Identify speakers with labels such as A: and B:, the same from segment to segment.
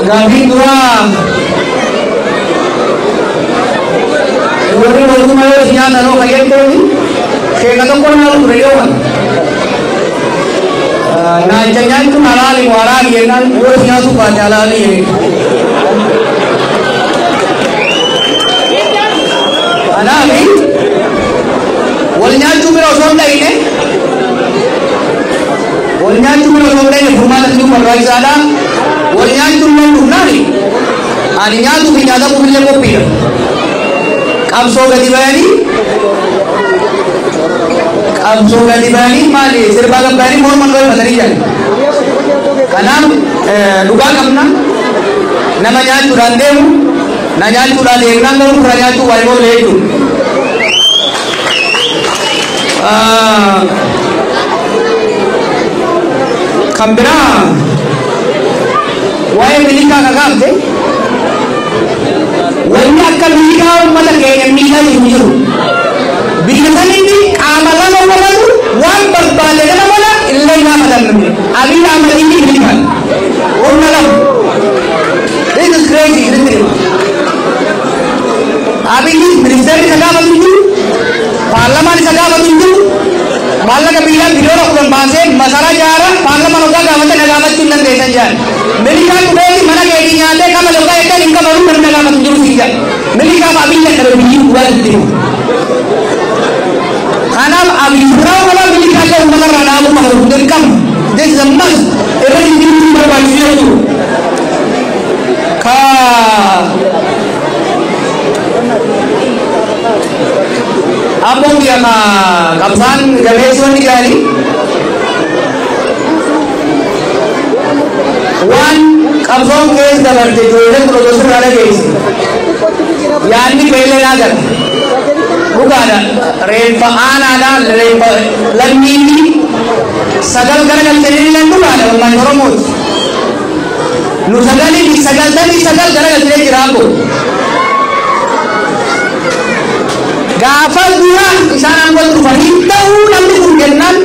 A: Gaafiin duraa warri mootummaa yoo isin nyaatan hoo fayyaddooni sheeka tokko nama ture yoo kan naacha nyaachuun halaali moo haraami jennaan yoo isin nyaatu baate halaali jedhe. Kanaafi wal nyaachuu bira osoo hin dhayine wal nyaachuu bira osoo hin dhayine furmaata fiduu barbaachisaadha. Wal nyaachuun nan dhufnaani ani nyaatuu fi nyaatamuuf illee qophiidha. Qabsoo gadi bayanii qabsoo gadi bayanii maali sirbaa gabbayanii morma dho'ifatanii jiran. Kanaaf dhugaa qabna nama nyaachuudhaan deemu na nyaachuudhaan deemnaan garuu fira nyaachuu waa hin oolle jechuudha. Kan biraa waa'ee milishaa kakaafte wanni akka miidhaa uummata keenya miidhaa jiru jiru. Biyya sanitti qaama lama walatu waan barbaade nama mala illee gaafatan namni. Abiy Ahmed inni milishaan. Humna lama. This is crazy, isn't it? Abiyyi ministeerri isa gaafatu hin jiru. Paarlamaan isa gaafatu hin jiru. Maallaqa biyyaa biliyoona 10 baasee masaraa jaara paarlamaan hoggaa gaafate na gaafachuu hin dandeessan jedhan. Milishaan dhufeeti mana keetii nyaatee kama hoggaa jettan hin kafalu namni na gaafatu hin jiru siin jedha. Milishaaf Abiyyi akka biyyi dhugaa itti himu. Kanaaf Abiyyi biraa qaba milishaa illee uummata irraa dhaabuu qaba dirqama. This is a must. Irra jijjiiruu barbaachisu jechuudha. Ka abboon biyya ka qabsaan gameessoonni jedhanii waan qabsoon keessa dabarte ijoolleen kun osoo sirraa dhageesse yaadni keellee naa gala. Dhugaadha reenfa aanaadha reenfa lammiifi sagal gara galchanii illee dhugaadha uummanni Oromooti. Nu sagalii fi 99 gara galchee jira abbo. Gaafa dura isaan aangoo dhufanii ta'uu namni kun jennaan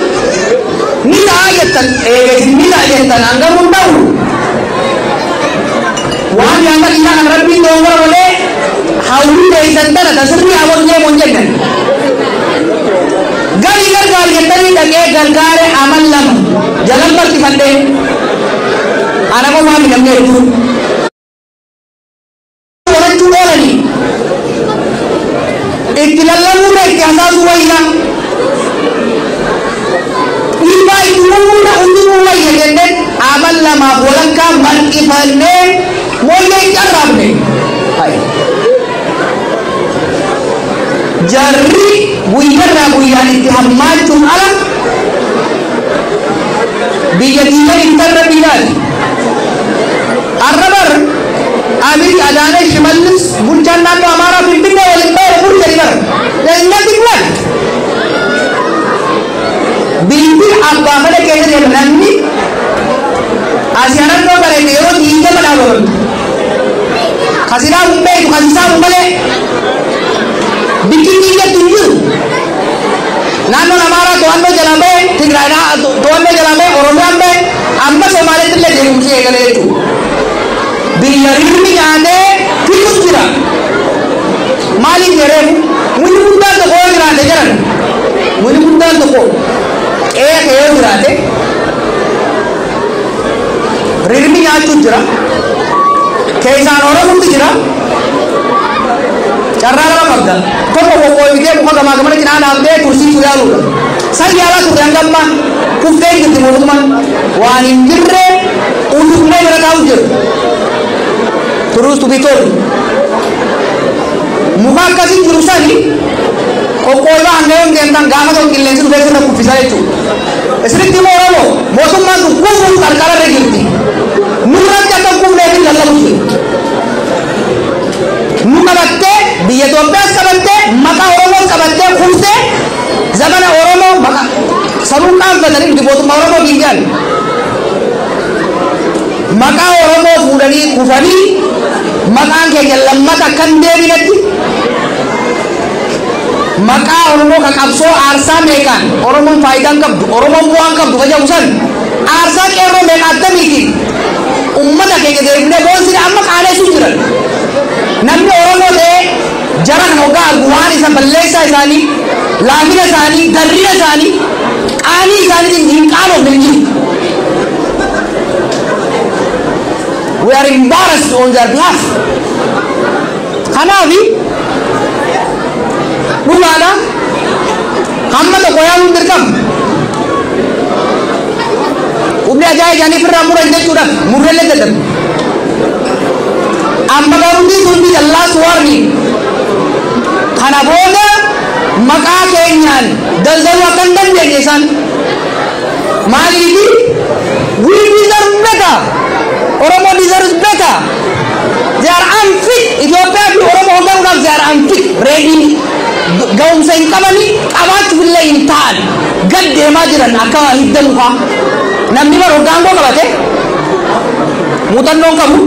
A: ni ta'a jettan eegesi ni ta'a jettan hangamuun ta'u. Waan yaada isaa kan rabbiin doongora malee hawwii teessan tana tasirrii hawwatu deemu hin jennan. Gadi gargaar jettanii dhaqee gargaare amal lama jalan barkifadhee ana qofaa mi namni hedduun. Horachuu oolanii itti lallabuurra itti hasaasuu wayya. Dhiibbaa itti uumuurra utubuu wayya jennee amal lamaaf walakkaa marqifannee mooyyee itti arraabne. Jarri guyyarraa guyyaan itti hammaachuun ala biyya diigan intarra biilaati. Arra bar Abiy Adaanech Shimallis bulchaan naannoo Amaaraa Finfinnee waliin ba'e bulchani bar. There is nothing left. Biyyi abbaa fedhe keessa deema namni asii arannoo bareede yeroo 20 dhaabamtu. Kasinaa hin beektu kasisaa malee bikki biyyattu hin jiru. Naannoon Amaaraa to'annoo jalaa ba'e, Tigraay to'annoo jalaa ba'e, Oromiyaan ba'e, amma Somaaleetti illee deemumsi eegale jechuudha. Biyya rirmi nyaatee fixus jira. Maaliif jedheefu mukni guddaan tokko yoo jiraate jedhan mukni guddaan tokko qe'ee kee yoo jiraate rirmi nyaachuun jira. Keessaan Oromotu jira. Carraa lama qabda. Tokko qoqqoobitee muka gamaa gamana cinaa dhaabdee tursiisuu yaaluudha. San yaalaa turte hanga ammaa kuftee jirti mootummaan. Waan hin jirre utubnee bira taa'u jiru. Truth to be told. Muka akkasii jiru sani qoqqoobaa hanga yoom deemtan gaafa tokko qilleensi dhufee sirra kuffisaa jechuudha. Isinitti immoo Oromoo mootummaan kun kufuun qarqara irra jirti. Nurratti akka hin kufneef lallabu jiru. Nu qabattee biyya Itoophiyaas qabattee maqaa Oromoos qabattee kuftee zamana Oromoo maqaa sanuu qaanfatanii nuti mootummaa Oromoo biyyaan. Maqaa Oromoo fuudhanii kufanii maqaan keenya lammata akka hin deebinetti maqaa Oromoo kan qabsoo aarsaa meeqaan Oromoon faayidaa hin qabdu Oromoon bu'aa hin qabdu ka jedhu san aarsaa qeerroo meeqa attamiitiin Ummata keenya deebinee boonsine amma qaaneessuu jiran. Namni Oromoo ta'ee jara kana hoggaa argu waan isa balleessaa isaanii, laafina isaanii, darrina isaanii, qaanii isaaniitiin hin qaanofne hin jiru. We are embarrassed on their behalf. Kanaafi dhugaadha hamma tokko yaaluun dirqama. Qubni ajaa'ib jedhanii firraa muran jechuudhaaf murreellee dadhabu. Amma garuu this will be the last warning. Kana booda maqaa keenyaan daldaluu akka hin dandeenye isaan maaliifi we deserve better. Oromo deserves better. They are unfit. Itoophiyaa fi Oromo hoogganuudhaaf they are unfit. Ready ga'umsa hin qabanii qabaachuuf illee hin ta'an gad deemaa jiran akka hidda mukaa. Namni bara hoggaangoo qabate muuxannoo hin qabu.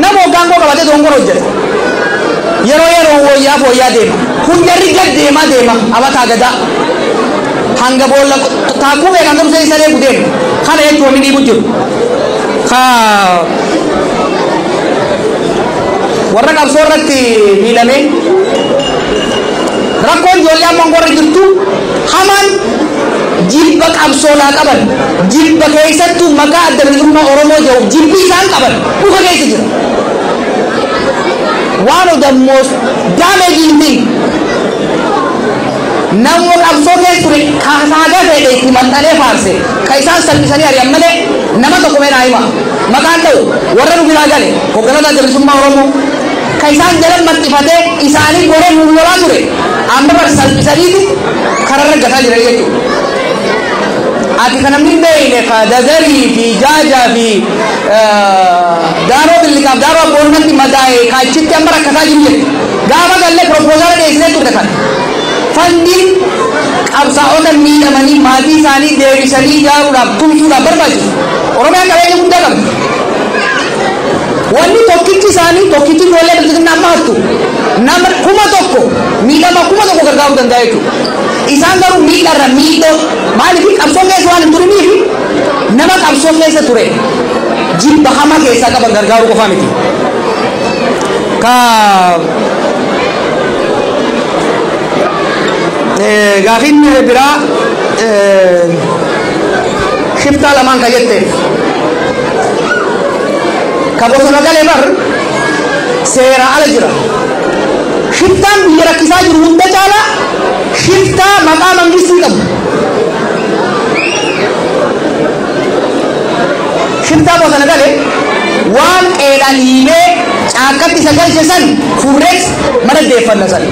A: Nama hoggaangoo qabate dongora hojjeta. Yeroo yeroo wayyaa fooyyaa deema. Kun jarri gad deemaa deema abataa gadaa. Hanga boolla taakkuu beekan tumsa isa eegu deema. Kana jechuun wanni dhiibu jiru. Ka warra qabsoo irratti miidhamee rakkoon ijoollee amma warra jirtu hamaan jibba qabsoolaa qaban jibba keessattuu maqaa adda bilisummaa Oromoo jedhu jibbi isaan qaban dhuka keessa jira. One of the most damaging thing namni qabsoo keessa ture kaasaa fedhe itti maxxanee faarse ka isaan salphisanii ari'an malee nama tokko mee naa hima maqaan ta'u warra nu biraa gale hooggantoota adda bilisummaa Oromoo ka isaan jalan maxxifatee isaanii goree nu lolaa ture amma bar salphisaniiti kararra gataa jiran jechuudha. Ati kan namni hin beekne ka dadarii fi jaajaa fi daaroo billiqaaf daaroo abboonnatti madaa'e ka achitti amma rakkataa jiru jedhe. Gaafa gallee piroopozaala dhiyeessinee turre kana. Fandiin qabsaa'ota miidhamanii maatii isaanii deebisanii ijaaruudhaaf tumsuudhaaf barbaachisu. Oromiyaan qabeenya guddaa qabdi. Wanni tokkichi isaanii tokkichi ijoollee bilchiginna amma hattu nama 1000 miidhama 1000 gargaaruu danda'a jechuudha. Isaan garuu miidharra miidhoo maaliif qabsoo keessa waan hin turiniif nama qabsoo keessa ture jibba hamaa keessaa qaban gargaaruu qofaa miti. Ka gaafiin biraa shiftaa lamaan ka jetteef ka bosona galee bar seera ala jira. Shiftaan biyya rakkisaa jiru hunda caala shiftaa maqaa mangistii qabu. Shiftaa bosona galee waan qeedhaan hiimee caakkatti isa galche san furrees mana deeffanna san.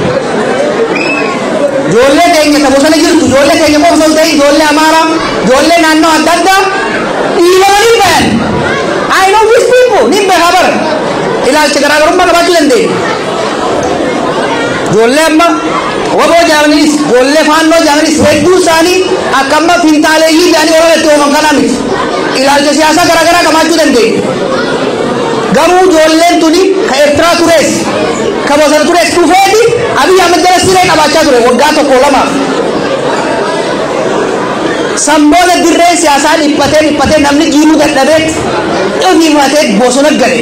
A: Ijoollee keenya ta bosona jirtu ijoollee keenya qofa osoo hin ta'in ijoollee Amaaraa ijoollee naannoo adda addaa dhiibamanii bayan. I know these people ni beekaa bara ilaalcha garaagarummaa qabaachuu dandeenya. Ijoollee amma waboo jaamanis ijoollee faannoo jaamanis hedduu isaanii akka amma finxaaleeyyii jedhanii warra itti oofan kanaa miti. Ilaalcha siyaasaa garaagaraa qabaachuu dandeenya. Garuu ijoolleen tuni ka Eertiraa tures ka bosona tures dhufeeti Abiy Ahmed jala siree qabaachaa ture waggaa 1 2. Samboota dirree siyaasaa dhiphatee dhiphatee namni jiiruu dadhabee ofiifatee bosona gale.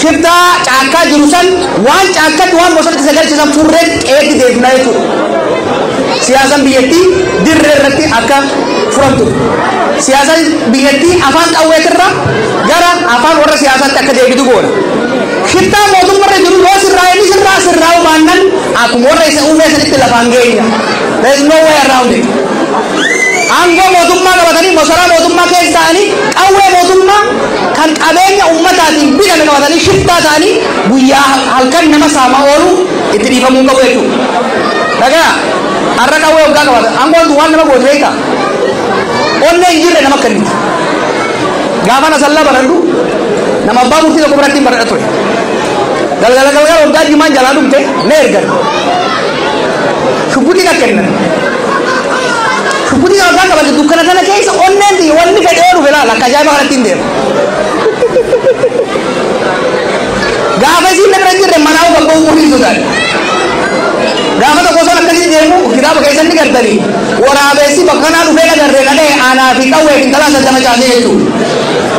A: Shiftaa caakkaa jiru san waan caakkatti waan bosonatti isa galchisan furree qe'eetti deebinaa jechuudha. Siyaasaan biyyattii dirree irratti akka furamtu. Siyaasaan biyyattii afaan qawweetirra gara afaan warra siyaasaatti akka deebitu goona. Shiftaa mootummaarra jiru yoo sirraa inni sirraa sirraa'u baannan akkuma warra isa uumee sanitti lafaan geenya. There is no way around it. Aangoo mootummaa qabatanii masaraa mootummaa keessa ta'anii qawwee mootummaa kan qabeenya uummataatiin bitame qabatanii shiftaa ta'anii guyyaa halkan nama saamaa oolu itti dhiifamuu qabu jechuudha. Dhagaa har'a qawwee waggaa qabatan aangoon waan nama goote beektaa? Onnee hin jirre nama kenniti. Gaafa na sallaa baradhu nama abbaa murtii tokko biratti hin baradha ture. Galgala galgala waggaa jimaan jalaa dhumte na ergan. Shubbutii kan kennan. Shubbutii waggaa qabate dukkana sana keessa onneen tiyya wanni fedhee dhufe laala akka ajaa'iba kanatti hin deemu. Gaafa isiin na bira hin jirre manaa kan ba'uu hin sodaadhe. Gaafa tokko osoo akkasitti deemu kitaaba keessatti gartanii waraabessi bakka kanaa dhufee na garree dhadhee aanaa fi qawwee fi talaa saddama caasee jechuudha.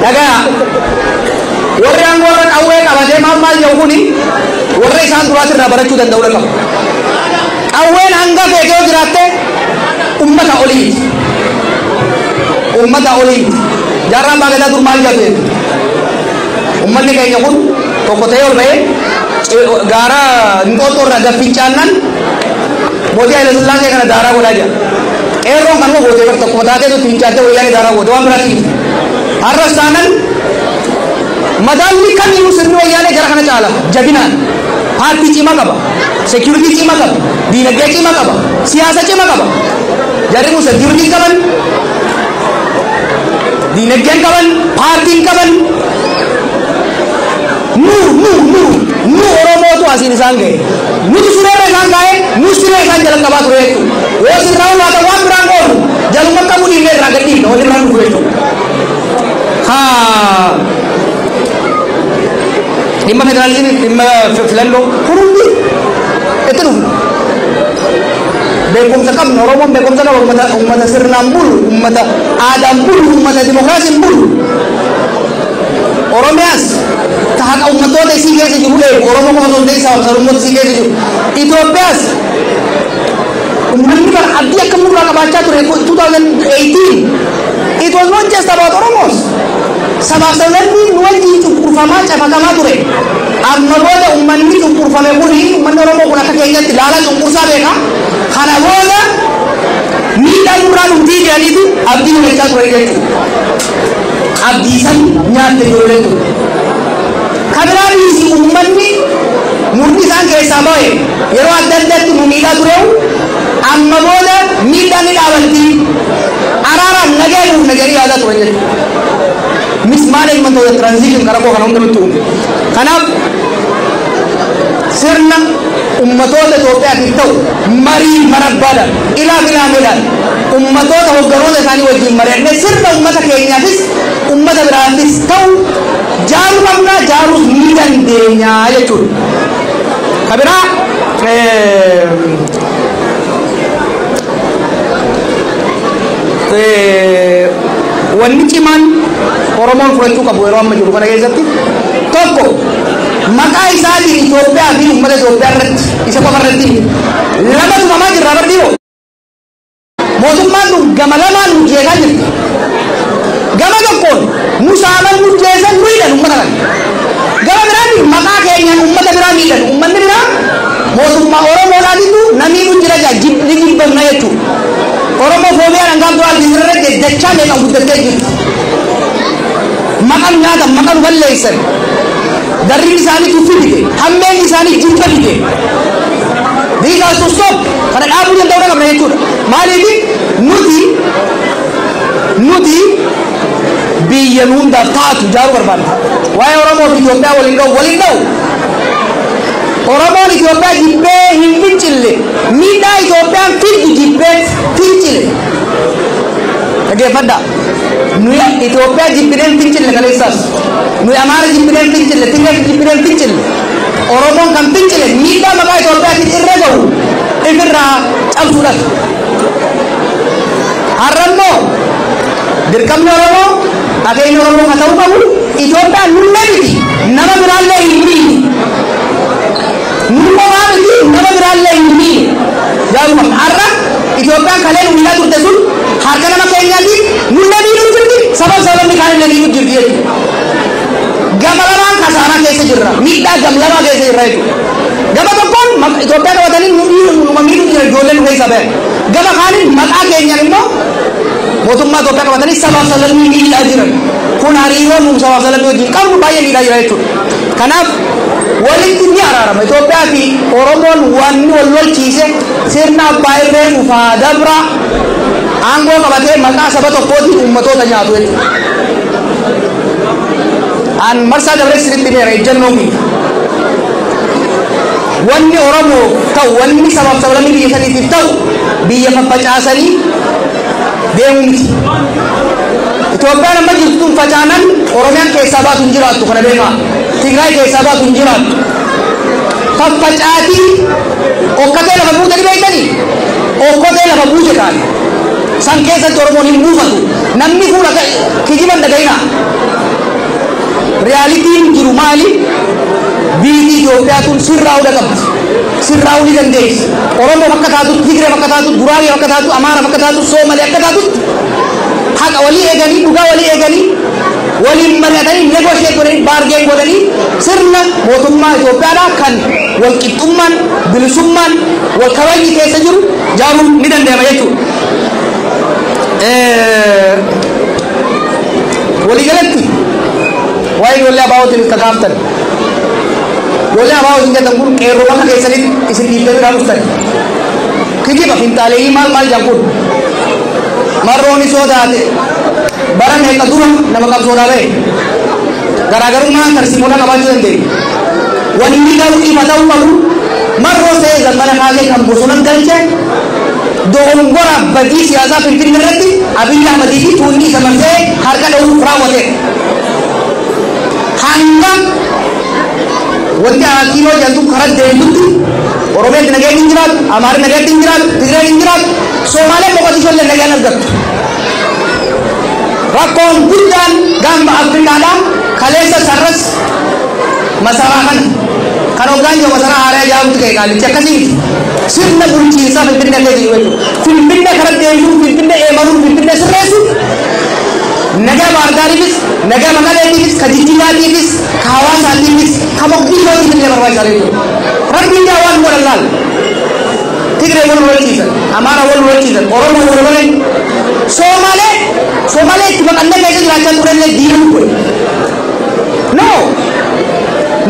A: Dhagaa warri aangoo irra qawwee qabatee maal maal jedhu kuni warra isaan duraas irraa barachuu danda'uu qabu. Qawween hanga feetee yoo jiraatte ummata oliiti. Ummata oliiti. Jaarraan baagataa dur maal jedhu? Ummanni keenya kun tokko ta'ee ol ba'ee gaara Inxooxxoo irraa gaffincaannan mootii Haayile Sillaasee kana daaraa godhaa jira. Qeerroon kanuma gootee bakka tokkuma taatee tutti fincaattee wayyaanee daaraa goote waan biraatti miti. Har'as taanan madaalli kamiyyuu sirni wayyaanee gara kana caala jabinaan paartii cimaa qaba, security cimaa qaba, diinagdee cimaa qaba, siyaasa cimaa qaba. Jarri kun security qaban, diinagdeen qaban, paartiin qaban. Nu Oromootu asiin isaan ga'e. Nuti sireerra isaan kaa'e, nu siree isaan jala qabaa ture jechuudha. Yoo sirraa baata waan biraan oolu jaluma qabu dhiibnee irraa gad dhiibna wanni biraan dhufu jechuudha. Haa, dhimma federaalizimii, dhimma filannoo kun hundi itti dhufna. Beekumsa qabna, Oromoon beekumsa qaba, ummata sirnaan bulu, ummata aadaan bulu, ummata dimokiraasiin bulu. Oromiyaas ta haqa ummatoota isii keessa jiru eegu, Oromoo qofa osoo hin ta'in sabab sablammoota isii keessa jiru. Itoophiyaas ummanni bara abdii akka murraa qabaachaa ture 2018. It was not just about Oromos. Sabaaf sablammiin nu wajjin cunqurfamaa cafaqamaa ture. Amma booda ummanni cunqurfame kuni, ummanni Oromoo kun akka keenyatti laalaa cunqursaa beeka. Kana booda miidhaan nurraa dhumtii jedhaniitu abdii mul'achaa ture jechuudha. Abdii san nyaatte ijoolleen ture. Kabiraa dhiisi, ummanni murni isaan keessaa ba'e yeroo adda addaatti nu miidhaa tureewu amma booda miidhaan ni dhaabalti. Araaraan nagaa nuuf naganii yaadaa turan jechuudha. Mismanagement of the transition karaa koo kana hunda nutti uume. Kanaaf sirna ummatoota Itoophiyaatiif ta'u marii marabbaadhaan, ilaa filaameedhaan, ummatoota hogganoota isaanii wajjin mari'annee sirna ummata keenyaafis ummata biraafis ta'u jaaruu qabna, jaaruus ni dandeenya jechuudha. Kabiraa wanni cimaan Oromoon fudhachuu qabu yeroo amma jiru kana keessatti tokko, maqaa isaatiin Itoophiyaa fi uummata Itoophiyaa irratti, isa qofa irratti lama tumamaa jirra bardhiiroo. Mootummaan kun gama lamaan nu jeeqaa jirti. Gama tokkoon nu saaman, nu jeesan, nu hidhan uummata kana. Gama biraatiin maqaa keenyaan uummata biraa miidhan. Uummanni biraa mootummaa Oromoodhaatitu namii nu jira jaa ni jibbamna jechuudha. Oromoo foobiyaan hangaan duraa irra dachaa meeqaan guddattee jirti. Maqaan nyaatan, maqaan balleessan. Darriin isaanii tuffii fide, hammeen isaanii jibba fide. These are to stop. Kana dhaabuu danda'uu qabna jechuudha. Maaliif nuti biyya nu hundaaf taatu ijaaruu barbaadna. Waa'ee Oromoo fi Itoophiyaa waliin dha'u, waliin dha'u. Oromoon Itoophiyaa jibbee hin fincille. Miidhaa Itoophiyaan fiddu jibbee fincile. Dhaggeeffadhaa. Nuyi Itoophiyaa jibbinee hin fincille kaleessaas. Nuyi Amaara jibbinee hin fincille, Tigree jibbinee hin fincille. Oromoon kan fincile miidhaa maqaa Itoophiyaatiin irra gahu ifirraa cabsuudhaaf. Har'a immoo dirqamni Oromoo, akeekni Oromoo kan ta'uu qabu Itoophiyaan nullee miti, nama biraallee hin miine. Nu qofaa miti, nama biraallee hin miine. Jaaruma har'a Itoophiyaan kalee nu miidhaa turte sun harka nama keenyaatiin nullee miidhuu jirti, sabab sababni kaanillee miidhuu jirti jechuudha. Gama lamaan kasaaraa keessa jirra. Miidhaa gam lamaa keessa jirra jechuudha. Gama tokkoon Itoophiyaa qabatanii nu miidhuu jira, ijoolleen nu keessaa bayan. Gama kaaniin maqaa keenyaan immoo mootummaa Itoophiyaa qabatanii sabaaf sablammii miidhaa jiran. Kun hariiroo nu sabaaf sablammii wajjin qabnu baay'ee miidhaa jira jechuudha. Kanaaf walitti ni araarama. Itoophiyaa fi Oromoon wanni wal lolchiise sirna abbaa irree dhufaa dabra aangoo qabatee maqaa saba tokkootiin uummatoota nyaatu jechuudha. An marsaa dabree sirriitti beera ejjennoo kiyya. Wanni Oromoo ta'u, wanni sabaaf sablammii biyya saniitiif ta'u biyya faffacaasanii deemuu miti. Itoophiyaan amma jirtu tun facaanan Oromiyaan keessaa baatu hin jiraattu, kana beekaa. Tigraay keessaa baatu hin jiraattu. Faffacaatii okkotee lafa buute ni beektanii? Okkotee lafa buute taate. San keessatti Oromoon hin buufatu. Namni fuula kijiban dhagayina. Realityn jiru maali? Biyyi Itoophiyaa tun sirraa'uu qabdi. Sirraa'uu ni dandeessi. Oromoo akka taatutti, Tigree akka taatutti, Guraagee akka taatutti, Amaara akka taatutti, Soomalee akka taatutti, haqa walii eeganii, dhugaa walii eeganii, waliin mari'atanii, negotiate godhanii, bargain godhanii, sirna mootummaa Itoophiyaadhaa kan walqixxummaan, bilisummaan, wal kabajni keessa jiru jaaruun ni danda'ama jechuudha. Waliigalatti waa'ee ijoollee abaa'ootiin kakaaftan. Ijoollee abaa'ootiin jettan kun qeerroo bakka keessanitti isin dhiibdanii biraa dhuftan. Kijiba finxaaleeyyii maal maal jedhan kun. Marroon isoo taate bara meeqa dura nama qabsoodhaa ba'e. Garaagarummaa tarsiimoodhaa qabaachuu dandeenya. Wanni garuu ifa ta'uu qabu, marroo ta'ee zammana kaasee kan bosona galche dogongora badii siyaasaa Finfinnee irratti Abiyyi Ahmadii fi tuunni isa marsee harka dha'uuf raawwate. Hanga wanti Akiiloo jedhamtu karaa deemtutti Oromiyaan nageenyi hin jiraatu, Amaarri nageenyi hin jiraatu, Tigreen hin jiraatu, Somaaleen Moqodishoo illee nagaan argattu. Rakkoon guddaan gaanfa Afrikaadhaa kaleessa sarras masaraa kana kan hoggaan jiru masaraa haaraa ijaaruutti ka'e qaalichi akkasii miti. Sirna bulchiinsaa Finfinnee keessa jiru jechuudha. Finfinnee karaa deebisuun, Finfinnee eemaluun, Finfinnee sirreessuun nagaa Baardaariifis, nagaa Maqaleetiifis, ka Jijjiiraatiifis, ka hawaasaatiifis, ka Moqdishootiif illee barbaachisaa jechuudha. Rabbiin gaa waan godhan laal. Tigree wal lolchiisan, Amaara wal lolchiisan, Oromoo wal lolan, Somaalee itti baqannee keessa jiraachaa turellee diina nu godhe. No!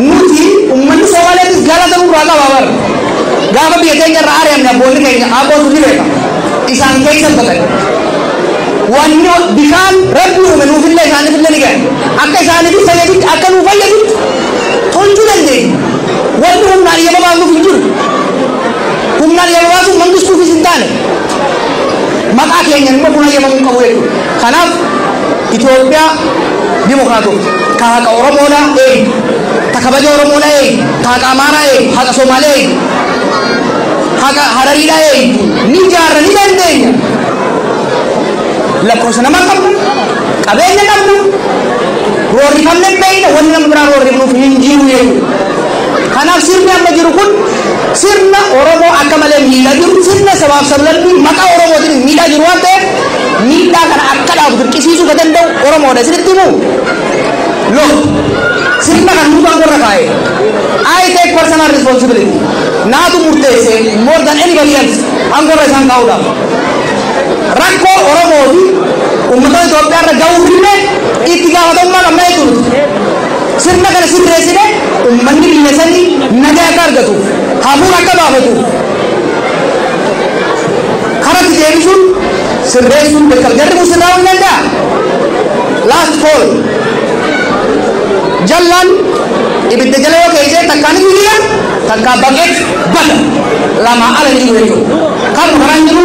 A: Nuti uummanni Somaaleetis galata nurraa qaba bara. Gaafa biyya keenya irraa ari'amne abboonni keenya abbootu ni beeka. Isaan keessa baqan. Wanni bishaan Rabbi uume nuufillee isaaniifillee ni gahe. Akka isaaniif fayyadutti akka nuu fayyadutti tolchuu dandeenya. Wanni humnaan iyyama baasuuf hin jiru. Humnaan iyyama baasuuf mangistuufis hin taane. Maqaa keenyan immoo kun hayyamamuu qabu jechuudha. Kanaaf Itoophiyaa dimokiraatota ka haqa Oromoodhaa eegdu, ta kabaja Oromoodhaa eegdu, ta haqa Amaaraa eegdu, haqa Somaalee eegdu, haqa Harariidhaa eegdu ni ijaarra, ni dandeenya. Lakkoofsa namaa qabna, qabeenya qabna, roorrifamne beeyna, wanni nama biraa roorrifnuuf hin jiru jechuudha. Kanaaf sirni amma jiru kun sirna Oromoo akka malee miidhaa jiru, sirna sabaaf sablammii maqaa Oromootiin miidhaa jiru waan ta'eef, miidhaa kana akka dhaabu dirqisiisuu ka danda'u Oromoodha. Isinitti himu. Look, sirna kan nutu aangoo kaa'e. I take personal responsibility. Naatu murteesse more than anybody else aangoo irra isaan kaa'uudhaaf. Rakkoo Oromoo fi uummata Itoophiyaa irra ga'uu illee itti gaafatamummaa qabna jechuudha. Sirna kana sirreessine uummanni biyya sanii nagaa akka argatuuf, hafuura akka baafatuuf karatti deebisuun, sirreessuun beekama. Jarri kun sirraa'uu hin danda'a. Last call. Jallaan ibidda jala yoo keessee takkaan hiriira takkaa baqeet bada, lama ala hin jiru jechuudha. Kan karaan jiru